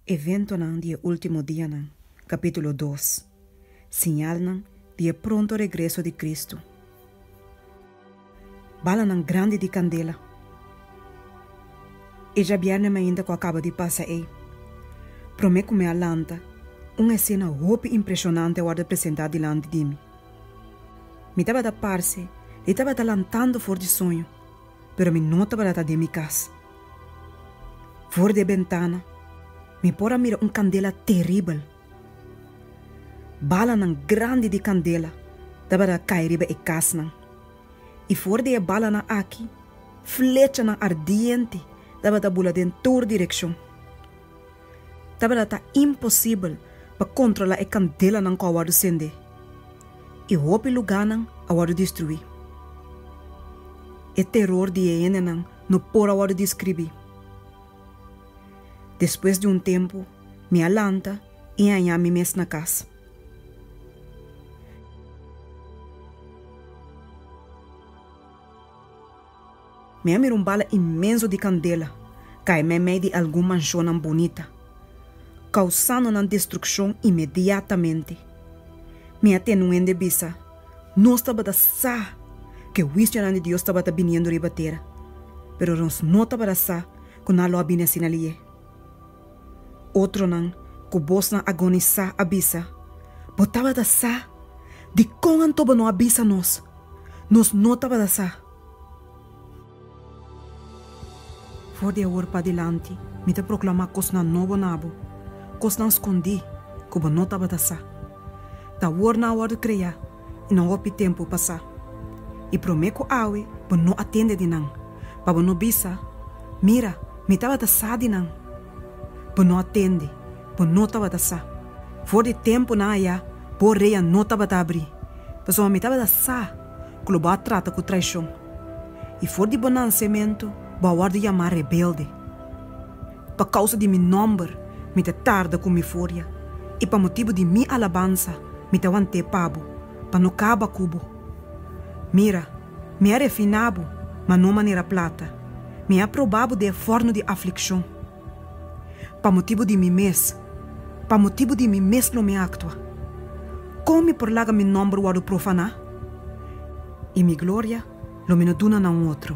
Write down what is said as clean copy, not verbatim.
Eventonan di e Último Dianan, kapítulo dos, Siñalnan di e pronto regreso di Kristu. Balanan grandi di kandela. E djabièrnè mainta ku a kaba di pasa ei, promé ku mi a lanta, un esena hopi impreshonante a wòrdu presentá dilanti di mi. Mi tabata parse di tabata lantando for di soño, pero mi no tabata ta den mi kas. For di e bentana mi por a mira un kandela teribel. Balanan grandi di kandela tabata kai riba e kasnan, i for di e balanan aki flechanan ardiente tabata bula den tur direkshon. Tabata ta imposibel pa kontrolá e kandelanan ku a wòrdu sendé, i hopi lugánan a wòrdu destruí. E teror di e hendenan no por a wòrdu deskribí. Despues di un tempu, mi a lanta i haña mi mes na kas. Mi a mira un bala inmenso di kandela kai meimei di algun manshonnan bunita, kousando nan destrukshon inmediatamente. Mi a tende un hende bisa, Nos tabata sa ku e huisionan di Dios tabata biniendo riba tera, pero nos no tabata sa ku nan lo a bini asina lié. Otronan ku bosnan agonisá a bisa, Bo tabata sa? Dikon anto bo no a bisa nos? Nos no tabata sa. For di awor padilanti mi ta proklamá kosnan nobo na bo, kosnan skondí ku bo no tabata sa. Ta awor nan a wòrdu kreá i no hopi tempu pasá. I promé ku awe bo no a tende di nan, pa bo no bisa, Mira, mi tabata sa di nan. Bo no a tende, bo no tabata sa. For di tempunan ayá bo orea no tabata abrí, pasobra mi tabata sa ku lo bo a trata ku traishon. I for di bo nansementu bo a wòrdu yamá rebelde. Pa kousa di mi nòmber mi ta tarda ku mi furia, i pa motibu di mi alabansa mi ta want'é pa bo, pa no kaba ku bo. Mira, mi a refiná bo, ma no manera plata, mi a probá bo den e fòrnu di aflikshon. Pa motibu di mi mes, pa motibu di mi mes lo mi aktua. Kon mi por laga mi nòmber wòrdu profaná? I mi gloria lo mi no duna na un otro.